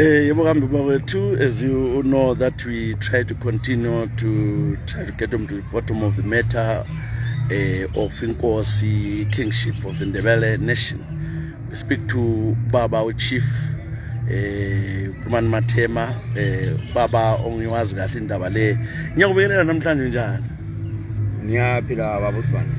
As you know that we try to continue to get them to the bottom of the matter of Khulumani Kingship of the Ndebele nation. We speak to Baba Chief Khulumani Mathema, Baba ongiwazi kahle indaba le. Ngiyakubekelela namhlanje njani? Ngiyaphila baba Sibanda.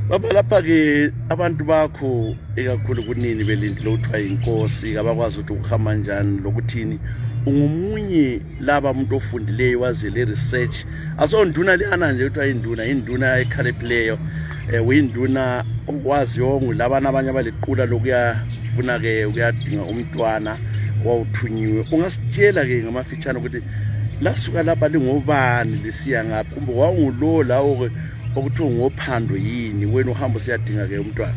Baba lapha ke abantu bakho ekakhulu kunini belindile ukuthiwa inkosi abakwazi ukuthi ukuhamba njani lokuthini ungumunye laba umuntu ofundileyo wazi le research asonduna liyana nje ukuthiwa induna ekhaliphileyo uyinduna okwazi yonke labana abanye abaliqula lokuyafuna ke ukuyadinga umntwana wawuthunyiwe. Ungasitshela ke ngamafitshana ukuthi lasuka lapha lingobani lisiya ngaphi kumbe wawungulo lawo okuthiwa ngophando yini wena uhamba usiyadinga ke umntwana?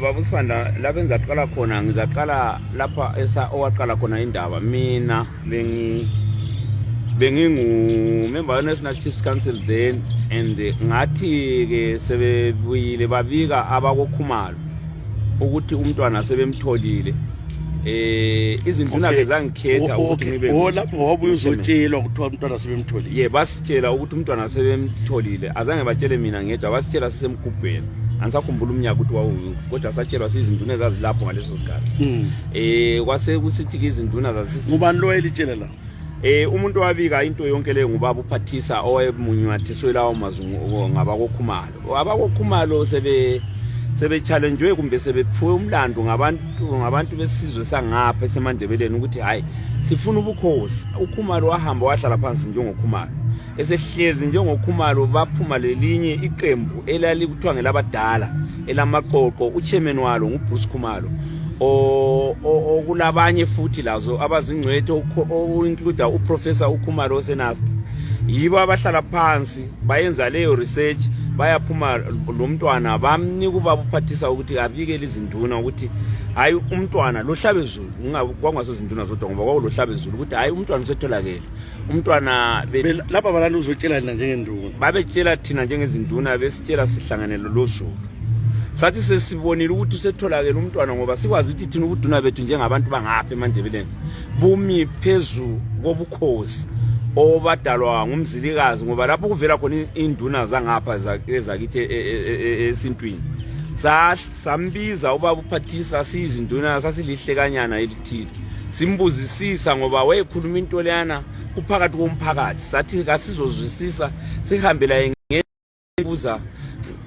Baba Sibanda, lapha engizaqala khona ngizaqala lapha owaqala khona indaba. Mina bengingu member of National Chiefs Council then, and ngathi ke sebebuyile babika abakokhumalo ukuthi umntwana sebemtholile. Izinduna ke zangikhetha ukuthi ngibe lapho wabuye uzotshelwa ukuthi umntwana sebemtholile. Basitshela ukuthi umntwana sebemtholile. Azange batshele mina ngedwa, basitshela sisemgubheni. Angisakhumbula umnyaka ukuthi wawuyi, kodwa satshelwa sizinduna ezazilapho ngaleso sikhathi. Kwase kusithi ke izinduna zasisi ngubani lo elitshela la? Umuntu wabika into yonke le ngubaba uphathisa owayemunyathiswe lawo mazungu ngabakokhumalo. Abakokhumalo sebe-challengewe kumbe sebephiwe umlando ngabantu besizwe sangapha esemandebeleni ukuthi hayi sifuna ubukhosi. uKhumalo wahamba wahlala phansi njengoKhumalo, esehlezi njengoKhumalo baphuma lelinye iqembu elali kuthiwa ngelabadala elamaqoqo. Uchairman walo nguBruce Khumalo okulabanye futhi lazo abazingcwethe include uProfessor uKhumalo osenasti. Yibo abahlala phansi bayenza leyo research, bayaphuma lo mntwana bamnika ubaba uphathisa ukuthi abikele izinduna ukuthi hayi umntwana lo hlabezulu kwangwaso izinduna zodwa ngoba kwawo lo hlabezulu ukuthi hayi umntwana usetholakele. Umntwana lapha balana uzotshela nina njengenduna, babetshela thina njengezinduna, besitshela sihlanganele lo zulu. Sathi sesibonile ukuthi usetholakele umntwana ngoba sikwazi ukuthi thina ubuduna bethu njengabantu bangapha eMandebeleni bumi phezulu kobukhosi obadalwa ngumzilikazi, ngoba lapho kuvela khona induna zangapha ezakithi esintwini. Sambiza ubaba uphathisa sizinduna sasilihlekanyana elithile, simbuzisisa ngoba wayekhuluma into leyana uphakathi komphakathi. Sathi kasizozwisisa sihambe la ngebuza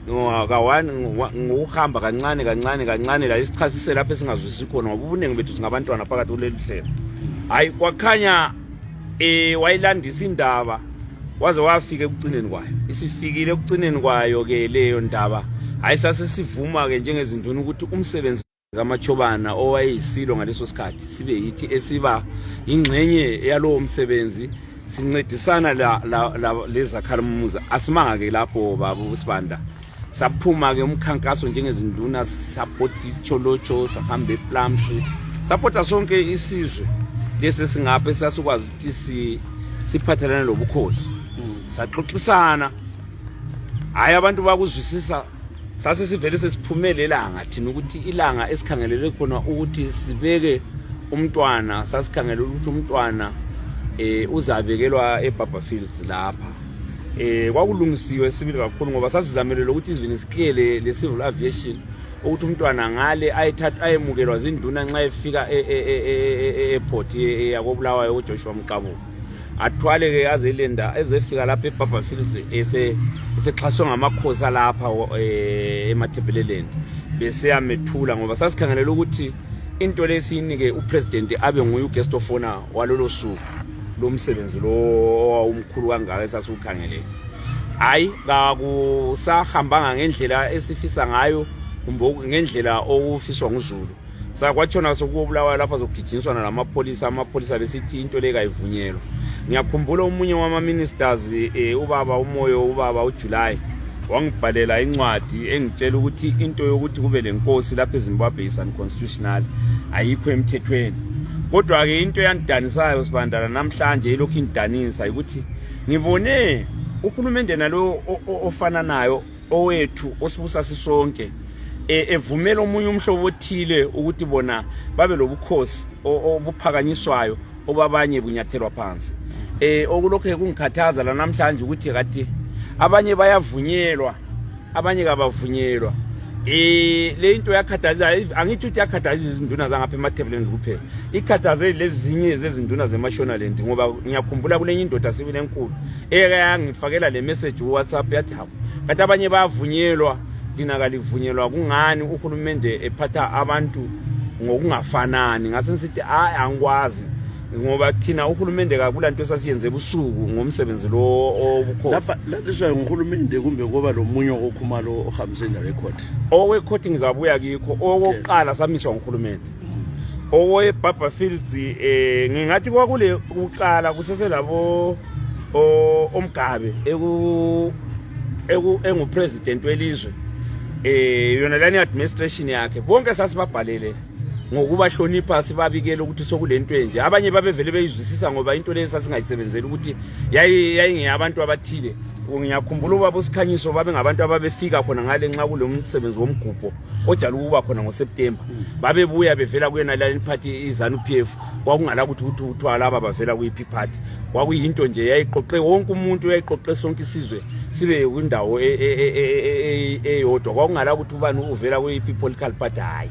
ngokuhamba kancane la isichasise lapho esingazwisisi khona ngoba ubuningi bethu singabantwana phakathi kuleli hlelo. Hayi kwakhanya wayilandisa indaba waze wafika ekucineni kwayo. Isifikile ekucineni kwayo ke leyo ndaba, hayi sasesivuma ke njengezinduna ukuthi umsebenzi kaMachobana owayeyisilo ngaleso sikhathi sibe yithi esiba ingxenye yalowo msebenzi, sincedisana lezakhalamuza. Asimanga ke lapho baba Sibanda, saphuma ke umkhankaso njengezinduna, support icholocho, sahamba ePlumtree, supporta sonke isizwe lesi singapha esasukwazi ukuthi siphathelane lobukhosi. Saxoxisana, hayi abantu bakuzwisisa. Sase sivele sesiphumele ilanga thina ukuthi ilanga esikhangelele khona ukuthi sibeke umntwana, sasikhangelela ukuthi umntwana uzabekelwa eBaba Fields lapha. Kwakulungisiwe sibili kakhulu ngoba sasizamele ukuthi izivini siklele le civil aviation ukuthi umntwana ngale ayemukelwa zinduna nxa efika e-airport yakobulawayo uJoshua Mqabu, athwale ke azelenda ezefika lapha eBaba Fields esexhaswe ngamakhosi lapha eMathebeleleni bese yamethula ngoba sasikhangelela ukuthi into lesiyinike upresident abe nguye uguest of honor walolo suku lo msebenzi lo umkhulu kangaka esasukhangelele. Hayi kakusahambanga ngendlela esifisa ngayo kumbe ngendlela okufiswa nguZulu. Sakwatshona sokubulawa lapha zokugijinyiswana amapholisa besithi into le kayivunyelwa. Ngiyakhumbula umunye wama ministers ubaba uMoyo, ubaba uJuly, wangibhalela incwadi engitshela ukuthi into yokuthi kube lenkosi lapha eZimbabwe is unconstitutional, ayikho emthethweni. Kodwa ke into yandanisayo Sibandana namhlanje elokhu indidanisa ukuthi ngibone uhulumende nalo ofana nayo owethu osibusa sisonke evumela omunye umhlobo othile ukuthi bona babe lobukhosi obuphakanyiswayo obabanye bunyathelwa phansi. Okulokho kungikhathaza la namhlanje ukuthi kade abanye bayavunyelwa abanye kabavunyelwa. Le into yakhathaza angithi ukuthi yakhathaza izinduna zangapha emathebeleni kuphela, ikhathaze lezinye zezinduna zeMashonaland ngoba ngiyakhumbula kulenye indoda sibile enkulu eyangifakela le message WhatsApp yathi hawu kade abanye bavunyelwa lina kalivunyelwa kungani uhulumende ephatha abantu ngokungafanani. Ngase ngithi angikwazi ngoba thina uhulumende kakulanto esasiyenze ebusuku ngomsebenzi lo obukhosi lapha laliswa nguhulumende kumbe ngoba lo munye okhumalo ohambise na record owekhoti ngizabuya kikho. Okokuqala samiswa nguhulumende owe Baba Fields ngingathi kwakule ukuqala kuseselabo omgabe engu president welizwe yona lani administration yakhe bonke sasibabhalele ngokubahlonipha sibabikele ukuthi sokulento enje. Abanye babevele beyizwisisa ngoba into le sasingayisebenzeli ukuthi yayingeyabantu abathile. Ngiyakhumbula ubaba usikhanyiso babe ngabantu ababefika khona ngale nxa kulo msebenzi womgubho ojala ukuba khona ngoSeptember babebuya bevela kuyena la party izanu PF kwakungala ukuthi uthwala laba bavela kuyipi party kwakuyinto nje yayiqoqe wonke umuntu yayiqoqe sonke isizwe sibe kwindawo eyodwa kwakungala ukuthi ubani uvela kuyipi political party. Hayi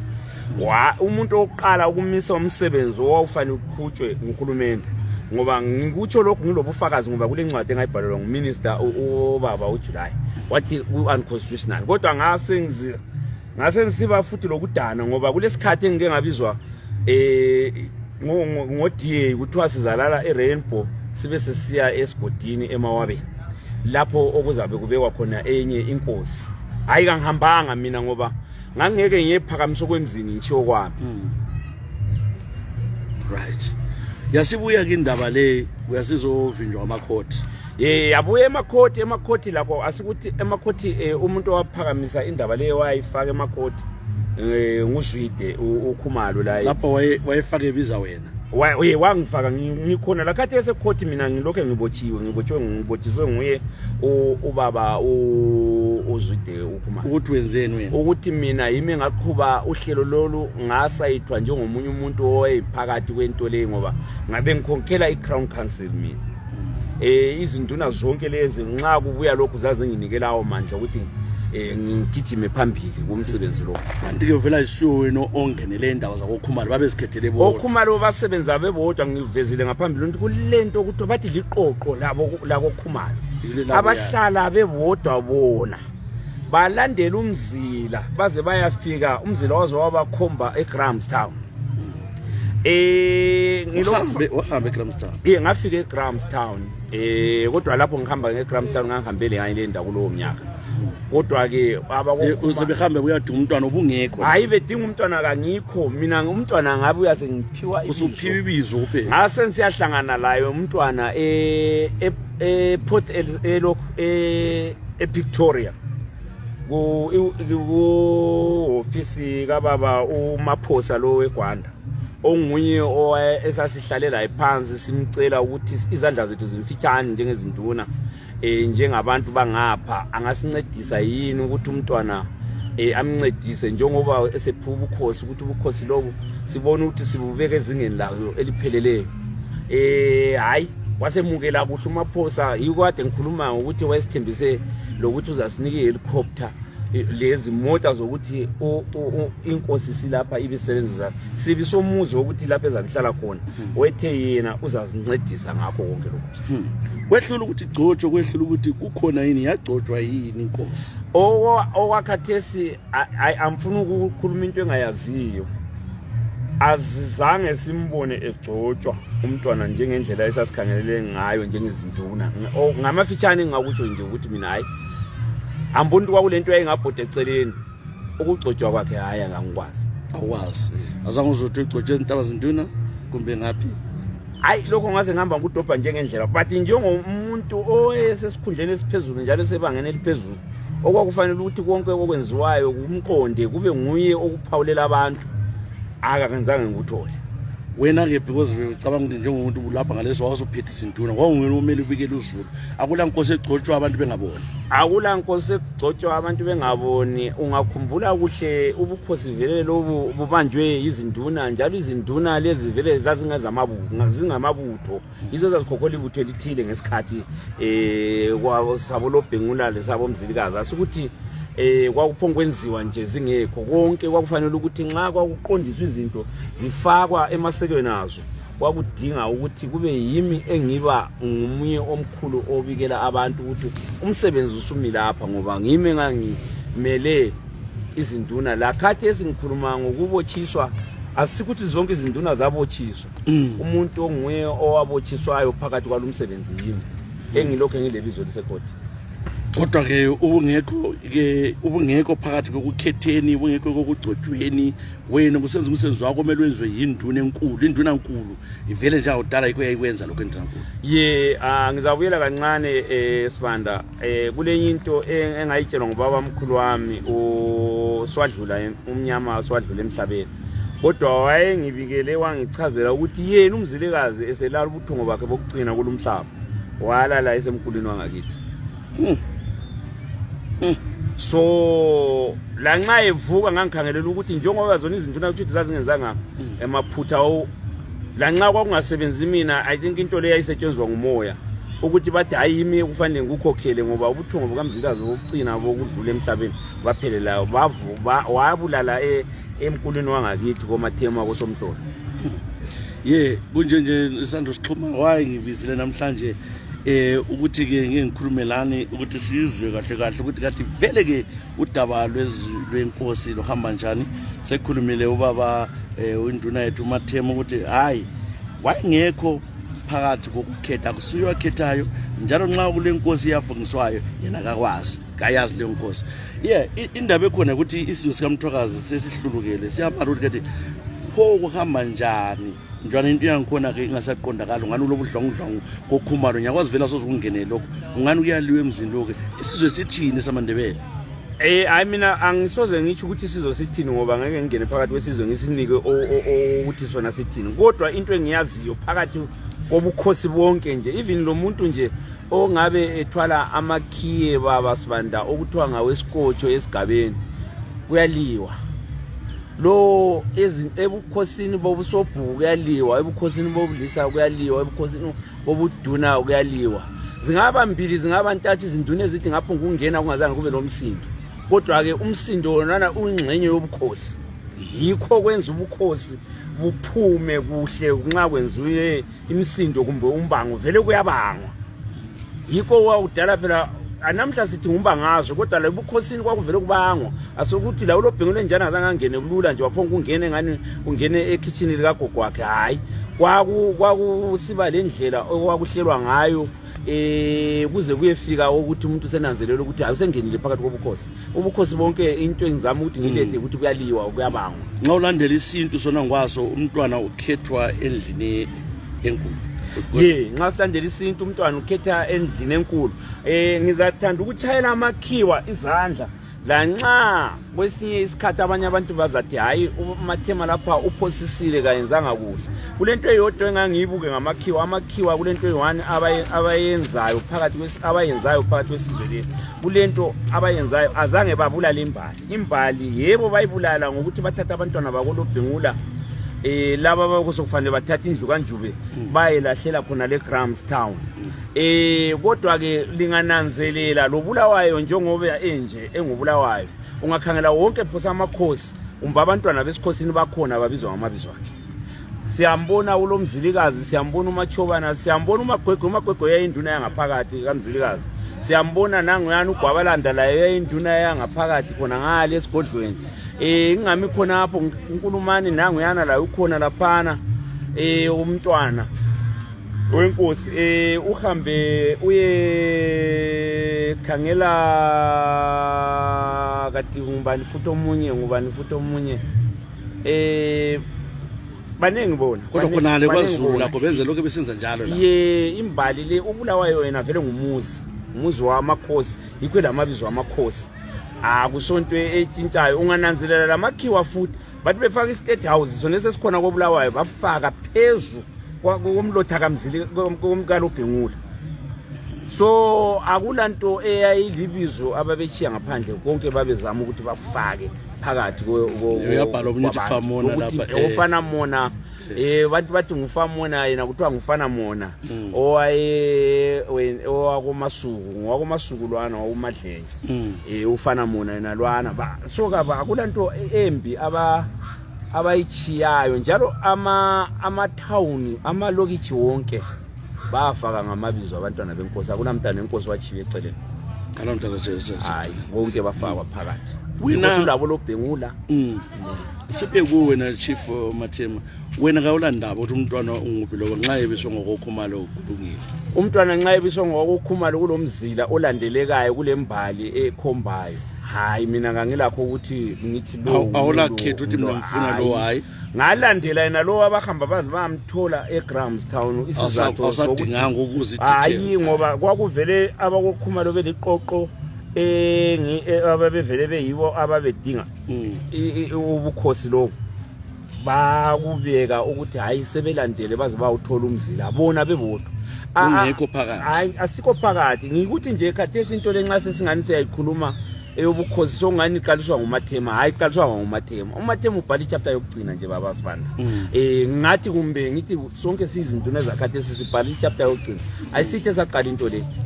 umuntu oqala ukumisa umsebenzi owawufanele uqhutshwe nguhulumende ngoba ngikutsho lokho ngilobufakazi ngoba kule ncwadi engayibhalelwa nguminister ubaba uJuly wathi unconstitutional. Kodwa ngase ngisiba futhi lokudana ngoba kulesikhathi engike ngabizwa ngoDA kuthiwa sizalala eRainbow sibe sesiya esigodini eMawabeni lapho okuzabe kubekwa khona enye inkosi. Hayi kangihambanga mina ngoba ngangeke ngiyephakamiso kwemzini ngisho kwami. Right. Yasibuya ke indaba le uyasizovinjwa amakhoti. Yabuya emakhoti lapho asikuthi emakhoti umuntu owaphakamisa indaba le wayifaka emakhoti nguZwide uKhumalo la. Lapho wayefaka ebiza wena. Wangifaka ngikhona la khathi esekhoti mina ngilokho ngibotshiswe nguye ubaba uZwide uKhumalo. Ukuthi wenzeni wena? Ukuthi mina yimi ngaqhuba uhlelo lolu ngasayithwa njengomunye umuntu owayephakathi kwento le ngoba ngabe ngikhokhela iCrown Council mina. Izinduna zonke lezi nxa kubuya lokho zazinginikela amandla ukuthi ngigijime phambili kumsebenzi lo. Kanti ke vela ishiwo wena ongenele indawo zakoKhumalo babezikhethele bona. oKhumalo basebenza bebodwa ngivezile ngaphambili ukuthi kulento ukuthi bathi liqoqo labo Khumalo abahlala bebodwa bona balandela umzila baze bayafika umzila wazo wabakhomba eGramstown. Wahambe eGramstown. Ngafika eGramstown kodwa lapho ngihamba ngeGramstown ngangihambele hayi le ndawo kulowo mnyaka. Kodwa ke usebehambe kuyaduma umntwana obungekho. Hayi bedinga umntwana kangikho mina umntwana ngabe uyase ngiphiwa usuphiwa ibizo kuphela. Ngase nsiyahlangana layo umntwana Port Victoria ku office kababa uMaphosa lo weGwanda ongunye esasihlalela phansi simcela ukuthi izandla zethu zimfitshane njengezinduna njengabantu bangapha angasincedisa yini ukuthi umntwana amncedise njengoba esephuba ubukhosi ukuthi ubukhosi lobo sibona ukuthi sibubeke ezingeni layo elipheleleyo. Hayi wasemukela kuhle uMaphosa yikade ngikhuluma ukuthi wayesithembise lokuthi uzasinika ihelicopter lezi mota zokuthi inkosi silapha ibisebenzisa sibi somuzi ukuthi lapha ezabihlala khona wethe yena uzazincedisa ngakho konke lokho. Kwehlula ukuthi igcotshwe kwehlula ukuthi kukhona yini yagcotshwa yini inkosi owakhathesi amfuna ukukhuluma into engayaziyo azizange simbone egcotshwa umntwana njengendlela esasikhangelele ngayo njengezinduna. Ngamafitshane engakutsho nje ukuthi mina hayi amboni kwakulento yayingabhode eceleni ukugcotshwa kwakhe hayi angangikwazi. Awazi azange uzothi ugcotshwe intaba zinduna kumbe ngaphi? Hayi lokho ngaze ngihamba ngudobha njengendlela but njengomuntu oyesesikhundleni esiphezulu njalo sebangene eliphezulu okwakufanele ukuthi konke okwenziwayo kumqonde kube nguye okuphawulela abantu akangenzange ngikuthole. wena ke because ngicabanga ukuthi njengomuntu ulapha ngaleso wasophethe isinduna ngongwena umele ubikele uZulu akula nkosi egcotshwa abantu bengaboni akula nkosi egcotshwa abantu bengaboni ungakhumbula kuhle ubukhosi vele lobu bubanjwe izinduna njalo izinduna lezi vele zingamabutho izo zazikhokhola ibutho elithile ngesikhathi kwasabo lobhengula lesabo mzilikazi asikuthi kwakuphonga kwenziwa nje zingekho konke kwakufanele ukuthi nxa kwakuqondiswa izinto zifakwa emasekweni azo kwakudinga ukuthi kube yimi engiba ngumunye omkhulu obikela abantu ukuthi umsebenzi usumi lapha ngoba ngimi engangimele izinduna la khathi esingikhuluma ngokubotshiswa asikuthi zonke izinduna zabotshiswa umuntu onguye owabotshiswayo phakathi kwalomsebenzi yimi engilokho ngilebizo lisekoti kodwa ke ubungekho phakathi kokukhetheni ubungekho kokugcotshweni wena usenza umsebenzi wakho omele wenziwe yinduna enkulu ivele nje awudala yikho yayikwenza lokho enduna enkulu ngizabuyela kancane Sibanda kulenye into engayitshelwa ngobaba omkhulu wami uSwadlula umnyama Swadlula emhlabeni kodwa wayengibikele wangichazela ukuthi yena umzilikazi eselala ubuthongo bakhe bokugcina kulomhlaba walala esemkulini wangakithi so la nxa evuka ngangikhangelela ukuthi njengoba zona izinduna ukuthi zazingenzanga emaphutha la nxa kwakungasebenzi mina I think into le yayisetshenzwa ngumoya ukuthi bathi hayimi kufanele ngikukhokhele ngoba ubuthongo bukamzilikazi bokugcina bokudlula emhlabeni baphelela wabulala emkulini wangakithi koMathema kosomhlolo kunje isandla sixhuma wayengibizile namhlanje ukuthi ke ngikhulumelani ukuthi sizwe kahle ukuthi kathi vele ke udaba lwenkosi lohamba njani sekhulumile ubaba induna yethu uMathema ukuthi hayi wayengekho phakathi kokukhetha kusuyo wakhethayo njalo nxa kule nkosi yafungiswayo yena akakwazi kayazi le nkosi indaba ekhona ukuthi isizwe sikaMthwakazi sesihlulukele siyamara ukuthi pho kuhamba njani njalo into yangikhona ke ingasaqondakala ngani lobudlongudlongo kokhumalo nyakwazi vela sozokungenela lokho ungani kuyaliwe emzini lokho isizwe sithini samaNdebele hayi mina angisoze ngithi ukuthi isizwe sithini ngoba ngeke ngingene phakathi kwesizwe ngisinike ukuthi sona sithini kodwa into engiyaziyo phakathi kobukhosi bonke nje even lo muntu nje ongabe ethwala amakhiye baba Sibanda okuthiwa ngawesikotho esigabeni kuyaliwa lo ebukhosini bobusobhuku kuyaliwa ebukhosini bobulisa kuyaliwa ebukhosini bobuduna kuyaliwa zingaba mbili zingaba ntathu izinduna ezithi ngapho ngungena kungazange kube nomsindo kodwa ke umsindo wona uyingxenye yobukhosi yikho kwenza ubukhosi buphume kuhle nxa kwenziwe imisindo kumbe umbango vele kuyabangwa yikho wawudala phela anamhla sithi ngumbangazo kodwa la ebukhosini kwakuvele kubangwa asokuthi la ulobhengule njana azangangene kulula nje waphonga ungene ngani ungene ekitchen likagogo wakhe hayi kwakusiba lendlela okwakuhlelwa ngayo kuze kuyefika ukuthi umuntu senanzelela ukuthi hayi usengenile phakathi kobukhosi ubukhosi bonke into engizama ukuthi ngilethe ukuthi kuyaliwa kuyabangwa nxa ulandela isintu sona ngwaso umntwana ukhethwa endlini enkulu nxa silandela isintu umntwana ukhetha endlini enkulu ngizathanda ukuchayela amakhiwa izandla la nxa kwesinye isikhathi abanye abantu bazathi hayi uMathema lapha uphosisile kayenzanga kuhle kulento eyodwa engangiyibuke amakhiwa kulento eyi1 abayenzayo phakathi kwesizwe le kulento abayenzayo azange babulala imbali yebo bayibulala ngokuthi bathatha abantwana bakolobhengula laba bakusokufanele bathatha indlu kaNjube bayelahlela khona le Grahamstown kodwa ke lingananzelela lobulawayo njengoba engubulawayo ungakhangela wonke phosa amakhosi abantwana besikhosini bakhona babizwa ngamabizo akhe siyambona ulomzilikazi siyambona uMachobana siyambona umagwegwe yayinduna yangaphakathi kaMzilikazi siyambona nanguyana uGwabalanda layo yayinduna yangaphakathi khona ngale esigodlweni ngingami khona lapho uNkulumani nanguyana la ukhona laphana umntwana wenkosi uhambe uye khangela kati ngubani futhi omunye banengi bona kodwa khona le kwaZulu lakho benze lokho besenza njalo la imbali le ubulawayo yena vele ngumuzi wamakhosi yikho lamabizo wamakhosi akusonto etshintshayo ungananzelela lamakhiwa futhi bathi befaka i-state house sona sesikhona koBulawayo bafaka phezu komlotha kamzili komkalobhengula. So akulanto eyayilibizo ababechiya ngaphandle konke babezama ukuthi bakufake phakathi uyabhala omunye uthi famona lapha ufana mona bathi ngufamona yena kuthiwa ngufana mona owakomasuku ngowakomasuku lwana wawumadlenje ufana mona yena lwana so kaba akulanto embi abayichiyayo njalo ama-town amalokithi wonke bafaka ngamabizo abantwana benkosi akunamntana enkosi wachiwe eceleni alamntana nje hayi bonke bafakwa phakathi wena labo lobhengula siphe kuwe na Chief Mathema wena kawulandaba ukuthi umntwana unguphi lokho nxa yebiswa ngokukhumalo kulungile umntwana nxa yebiswa ngokukhumalo kulomzila olandelekayo kulembali ekhombayo hayi mina ngangilakho ukuthi ngithi lo awulakhetha ukuthi mina ngifuna lo hayi ngalandela yena lo abahamba bazi bamthola eGramstown isizathu sokuthi ukuzi hayi ngoba kwakuvele abakokhumalo beliqoqo ababevele beyibo ababedinga ubukhosi lo bakubeka ukuthi hayi sebelandele baze bawuthola umzila bona bebodwa ungekho phakathi hayi asikho phakathi ngikuthi nje khathesi into lenxa sesingani siyayikhuluma eyobukhosi songani iqaliswa nguMathema hayi iqaliswa nguMathema uMathema ubhala ichapter yokugcina nje baba sibanda ngathi kumbe ngithi sonke sizinduna zakhathesi sibhala ichapter yokugcina ayisithe saqala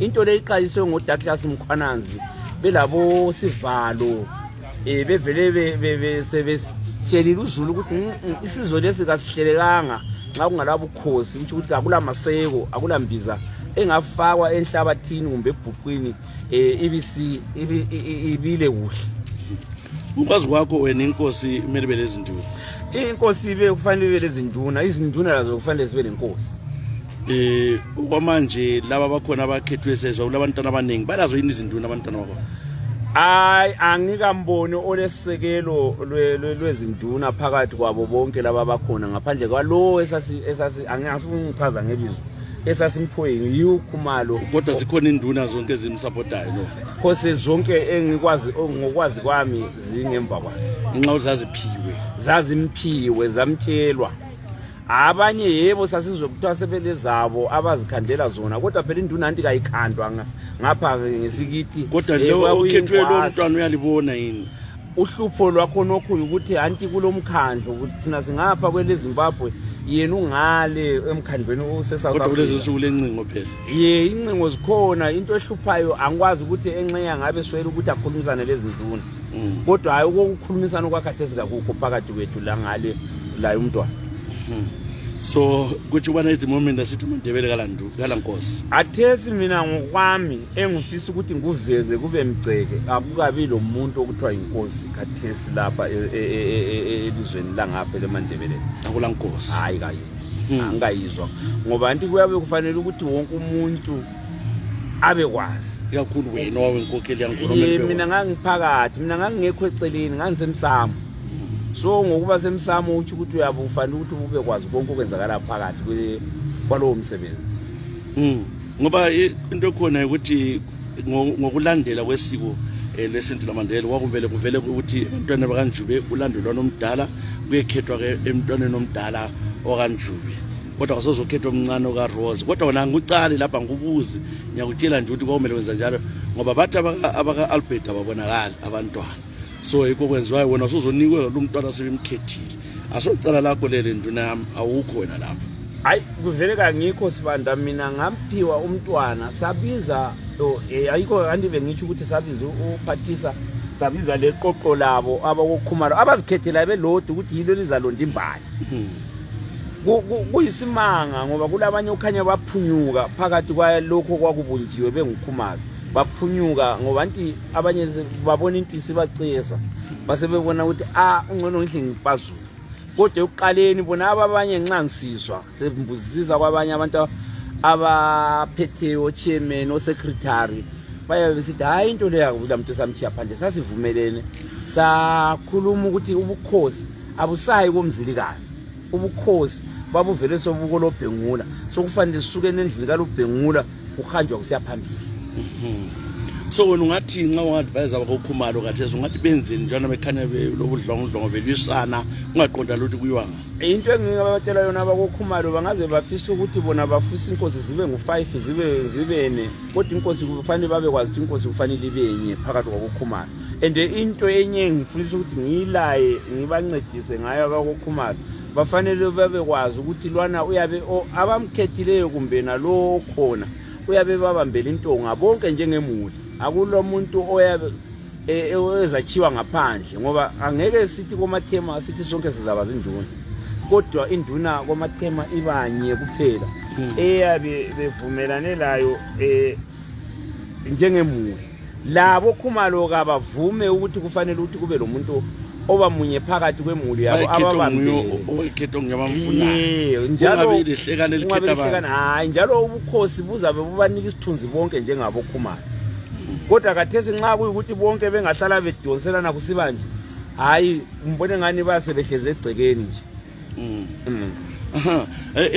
into le iqaliswe ngoDouglas Mkhwananzi belabo sivalo bevele sebeshelile uZulu ukuthi isizwe lesi kasihlelekanga nxa kungalabo ukhosi ukuthi akula maseko akula mbiza engafakwa enhlabathini kumbe ebhuqwini ibile kuhle ukwazi kwakho wena inkosi kumele bele zinduna inkosi ibe kufanele bele zinduna izinduna lazo kufanele zibe lenkosi okwamanje laba bakhona abakhethwe sezwe kulabantwana abaningi balazo yini izinduna abantwana bakho hayi angikamboni olesekelo lwezinduna phakathi kwabo bonke laba bakhona ngaphandle kwalo esasi angingafuni ngichaza ngebizo esasimphoyini yiukhumalo kodwa zikhona induna zonke ezimsupportayo lo phose zonke engikwazi ngokwazi kwami zingemva kwakhe inxa zazimphiwe zamtshelwa abanye yebo sasizwe kuthiwa sebele zabo abazikhandela zona kodwa phela induna anti kayikhandwa ngapha ngesikithi kodwa lo ukhethwe lo mntwana uyalibona yini uhlupho lwakho nokho ukuthi anti kulomkhandlo ukuthi thina singapha kwele Zimbabwe yena ungale emkhandlweni useSouth Africa kodwa kulezi suku lencingo phela incingo zikhona into ehluphayo angikwazi ukuthi enxeya ngabe swela ukuthi akhulumisane lezinduna kodwa hayi ukukhulumisana kwakhathesi kakukho phakathi kwethu la ngale la umntwana so kuthi ubana at the moment asithi uMndebele kalankosi athesi mina ngokwami engifisa ukuthi nguveze kube mgceke akukabi lo muntu okuthiwa inkosi khathesi lapha elizweni langapha leMandebele akulankosi hayi kayi angayizwa ngoba anti kuyabe kufanele ukuthi wonke umuntu abe kwazi kakhulu wena wawenkokheli yangoNomelo mina ngangiphakathi mina ngangekho eceleni ngangisemsamo so ngokuba semsamo uthi ukuthi uyabufanele ukuthi ube kwazi konke okwenzakala phakathi kwalowo msebenzi ngoba into khona ukuthi ngokulandela kwesiko lesintu laMandebele kuvele ukuthi abantwana bakanjube ulandelwa nomdala kuyekhethwa ke emntwaneni omdala okanjube kodwa asozokhethwa omncane okaRose kodwa wona ngucali lapha ngubuzi ngiyakutshela nje ukuthi komele wenza njalo ngoba bathi abaka Albert ababonakala abantwana so yikho kwenziwayo wona usuzonikwe lo mntwana sebemkhethile asocala lakho lele nduna yami awukho wena lapha hayi kuvele kangikho sibanda mina ngamphiwa umntwana sabiza ayikho kanti bengitsho ukuthi sabiza uphathisa sabiza leqoqo labo abakokhumalo abazikhethela belodwa ukuthi yilo lizalonda imbali kuyisimanga ngoba kulabanye ukhanya baphunyuka phakathi kwalokho kwakubunjiwe bengukhumalo baphunyuka ngoba anti abanye babona intisi baceza basebebona ukuthi ungcono ngihle ngipazulu kodwa uqaleni bona abanye nxa ngisizwa sembuzisiza kwabanye abantu abaphetheyo chairman o secretary bayabe besithi hayi into leya kumuntu samthiya phandle sasivumelene sakhuluma ukuthi ubukhosi abusayi komzilikazi ubukhosi babuvele sobukolobhengula sokufanele sisuke endlini kalobhengula uhanjwa kusiya phambili So wena ungathi nxa ungadvise abakokhumalo kathesi ungathi benzeni njalo bekhanya lobudlongudlongo belwisana ungaqonda lutho kuyiwanga into engingabatshela yona abakokhumalo bangaze bafisa ukuthi bona bafisa inkosi zibe ngu5 zibene kodwa inkosi kufanele babekwazi ukuthi inkosi kufanele ibenye phakathi kwakokhumalo and into enye ngifisa ukuthi ngiyilaye ngibancedise ngayo abakokhumalo bafanele babekwazi ukuthi lwana uyabe abamkhethileyo kumbe nalo khona uyabe babambela intonga bonke njengemuli akulo muntu oyabe ezachiwa ngaphandle ngoba angeke sithi komathema sithi sonke sizaba zinduna kodwa induna komathema ibanye kuphela eyabe bevumelane layo njengemuli labo khumalo kabavume ukuthi kufanele ukuthi kube lo muntu oba munye phakathi kwemuli yabo ababambele oyikhetho ngiyabamfunayo njalo lihlekane likhetha abantu hayi njalo ubukhosi buzabe bubanika isithunzi bonke njengabo khumalo kodwa kathesi nxa kuyikuthi bonke bengahlala bedonselana kusibanje hayi umbone ngani basebehleze egcekeni nje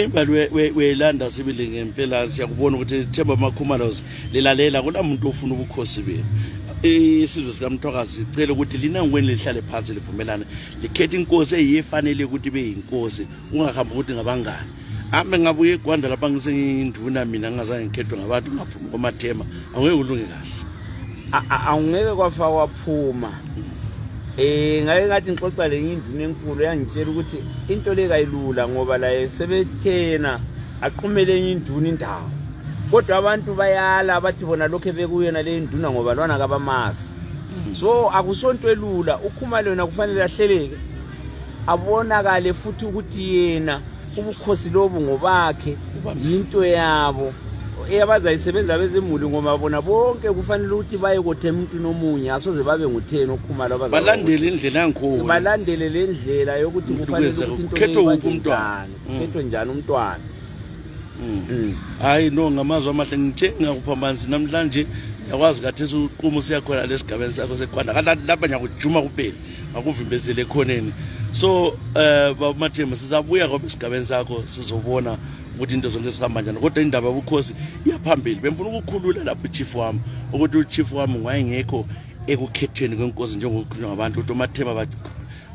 imbali welanda sibili ngempela siyakubona ukuthi Themba Makhumalos lilalela kulamuntu ofuna ubukhosi benu isizwe sikaMthwakazi sicela ukuthi lina ngweni lihlale phansi livumelana likhethe inkosi eyifanele ukuthi ibe yinkosi ungahamba ukuthi ngabangani ame ngabuye eGwanda lapha ngisenginduna mina ngazange ngikhethwe ngabantu ngaphuma komathema angeke ulunge kahle awungeke kwafa waphuma ngake ngathi ngixoxa lenyinduna enkulu yangitshela ukuthi into le kayilula ngoba la sebethena aqumele induna indawo kodwa abantu bayala bathi bona lokho bekuyena le induna ngoba lwana kabamazi so akusonto elula ukhumalo yena kufanele ahleleke abonakale futhi ukuthi yena ubukhosi lobu ngobakhe into yabo abazayisebenza bezemuli ngoba bona bonke kufanele ukuthi baye kothema umuntu nomunye asoze babe ngu10 okhumalo balandele indlela yankhona balandele le ndlela yokuthi kufanele ukuthi into khetho umntwana khetho njani umntwana hayi no ngamazwi amahle ngithenga kuphambanisi namhlanje yakwazi kathesi uqumo siyakhona lesigabeni sakho seGwanda kanti lapha nyakujuma kuphela akuvimbezele ekhoneni so baba Mathema sizabuya ngoba isigabeni sakho sizobona ukuthi into zonke sihamba njani kodwa indaba yobukhosi iyaphambili bemfuna ukukhulula lapho uchief wami ukuthi uchief wami ngwayengekho ekukhetheni kwenkosi njengokukhulunywa ngabantu ukuthi uMathema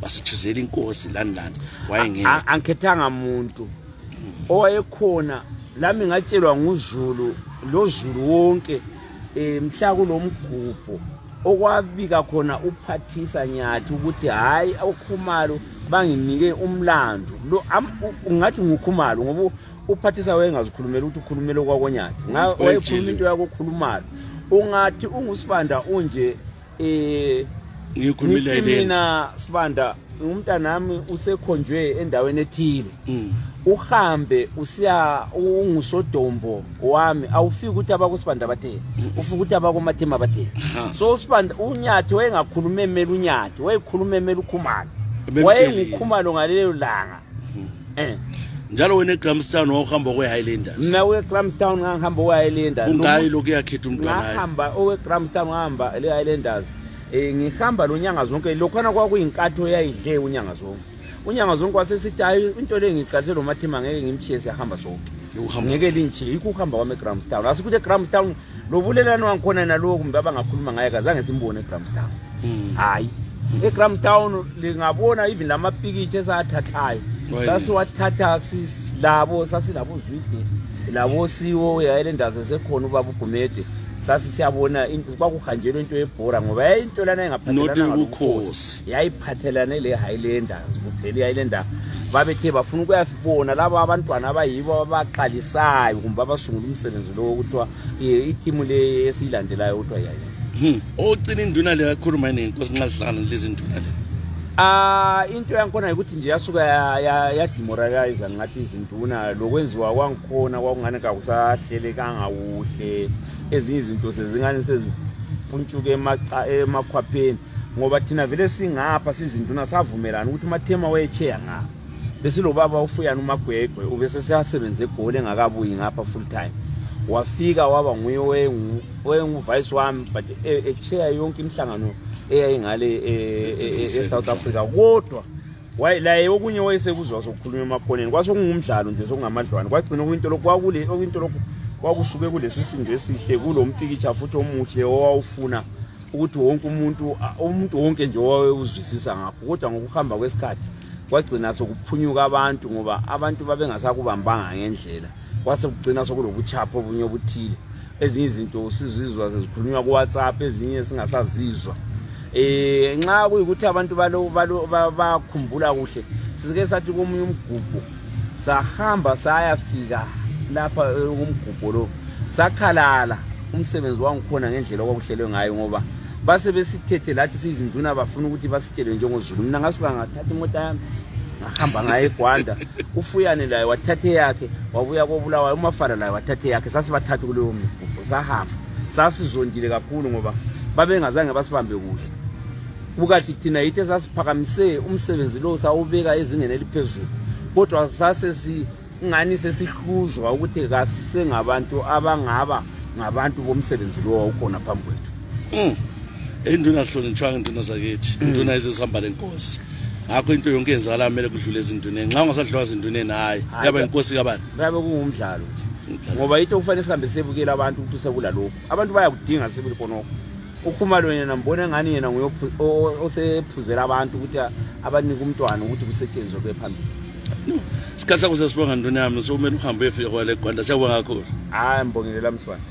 basichuzela inkosi lani wayengekho angikhethanga umuntu owayekhona lami ngatshelwa nguZulu lo Zulu wonke mhla kulomgubho okwabika khona uphathisa nyathi ukuthi hayi awukhumalo banginike umlando lo ungathi ngukhumalo ngoba uphathisa wayengazikhulumela ukuthi ukhulumela kwakonyathi wayekhuluma into yakho khulumalo ungathi ungusibanda unje ngikhulumela mina sibanda umntanami usekhonjwe endaweni ethile uhambe usiya ungusodombo wami awufiki ukuthi abakusibanda bathe ufika ukuthi abakomathema bathe so usibanda unyathi wayengakhuluma emela unyathi wayekhuluma emela ukhumalo wayengukhumalo ngalelo langa njalo wena eGramstown wahamba kweHighlanders mina weGramstown ngahamba kweHighlanders ungayi lokho yakhetha umntwana ngahamba oweGramstown ngahamba leHighlanders ngihamba lonyanga zonke lokhana kwakuyinkathi yayidle unyanga zonke unyanga zonke wasesithi hayi into le ngiqalise lo Mathema ngeke ngimchiye siyahamba sonke ngeke linchiye ukuhamba kwami eGramstown asikuthi eGramstown lobulelano wangikhona naloku kumbe abangakhuluma ngaye kazange simbone eGramstown hayi eGramstown lingabona even lamapikitshe esathathayo sasiwathatha sisilabo sasilabo Zwide labo siwo eHighlanders esekhona ubaba uGumede sasi siyabona into kwakuhanjelwe into yebhora ngoba into lana engaphathelana nobukhosi yayiphathelane leHighlanders kuphela iHighlanders babethe bafuna ukuyabona labo abantwana abayibo abaqalisayo kumbe abasungula umsebenzi lo ukuthiwa i-team le esilandelayo ukuthiwa yayi ogcina induna le yakhuluma nenkosi nxalihlangana lezi nduna le into yankhona ukuthi nje yasuka yademoralize ngathi izinduna lokwenziwa kwangikhona kwakungane kakusahlele kangawuhle ezinye izinto sezingane sezipuntshuke emakhwapheni ngoba thina vele singapha sizinduna savumelana ukuthi uMathema wayecheya ngapha bese lo baba ufuyana uMagwegwe ubese siyasebenza eGoli engakabuyi ngapha full time wafika waba nguye vice wami but echair yonke imihlangano eyayingale eSouth Africa kodwa la okunye wayesekuzwa sokukhuluma emakhoneni kwasokungumdlalo nje sokungamadlwana kwagcina into lokho kwakule into lokho kwakusuke kulesisindo esihle kulompikitsha futhi omuhle owawufuna ukuthi wonke umuntu wonke nje owawuzwisisa ngakho, kodwa ngokuhamba kwesikhathi kwagcina sokuphunyuka abantu ngoba abantu babengasakubambanga ngendlela, kwase kugcina sokulobuchapho obunye obuthile. Ezinye izinto sizizwa sezikhulunywa ku WhatsApp, ezinye singasazizwa. Nxa kuyikuthi abantu bakhumbula kuhle, sike sathi komunye umgubho sahamba sayafika lapha umgubho lo sakhalala umsebenzi wangikhona ngendlela okwakuhlelwe ngayo ngoba base besithethe lathi sizinduna bafuna ukuthi basitshele njengozulu. Mina ngasuka ngathatha imoto yami ngahamba ngaye eGwanda, uFuyane laye wathathe yakhe wabuya koBulawayo, uMafana laye wathathe yakhe, sasibathathu kuleyo mgubho sahamba. Sasizondile kakhulu ngoba babengazange basibambe kuhle. Bukathi thina yithe sasiphakamise umsebenzi lo sawubeka ezingeni eliphezulu, kodwa ngani sesihluzwa ukuthi kasisengabantu abangaba ngabantu bomsebenzi lo awukhona phambi kwethu. Induna hlonitshwanga induna zakithi, induna ezihamba lenkosi. Ngakho into yonke yenzakala kumele kudlule ezinduneni. Nxa ungasadlula ezinduneni hayi yaba inkosi kabani. Babe kungumdlalo nje. Ngoba yitho kufanele sihambe sebukela abantu ukuthi sekula lokho. Abantu bayakudinga sebule khonokho. Ukhumalo yena mbone ngani yena nguye osephuzela abantu ukuthi abanike umntwana ukuthi kusetshenzwe kwephambili. No, sikhathi sakho sesibonga nduna yami, so kumele uhambe uyefika kwale eGwanda. Siyabonga kakhulu. Hayi mbongelela msibani.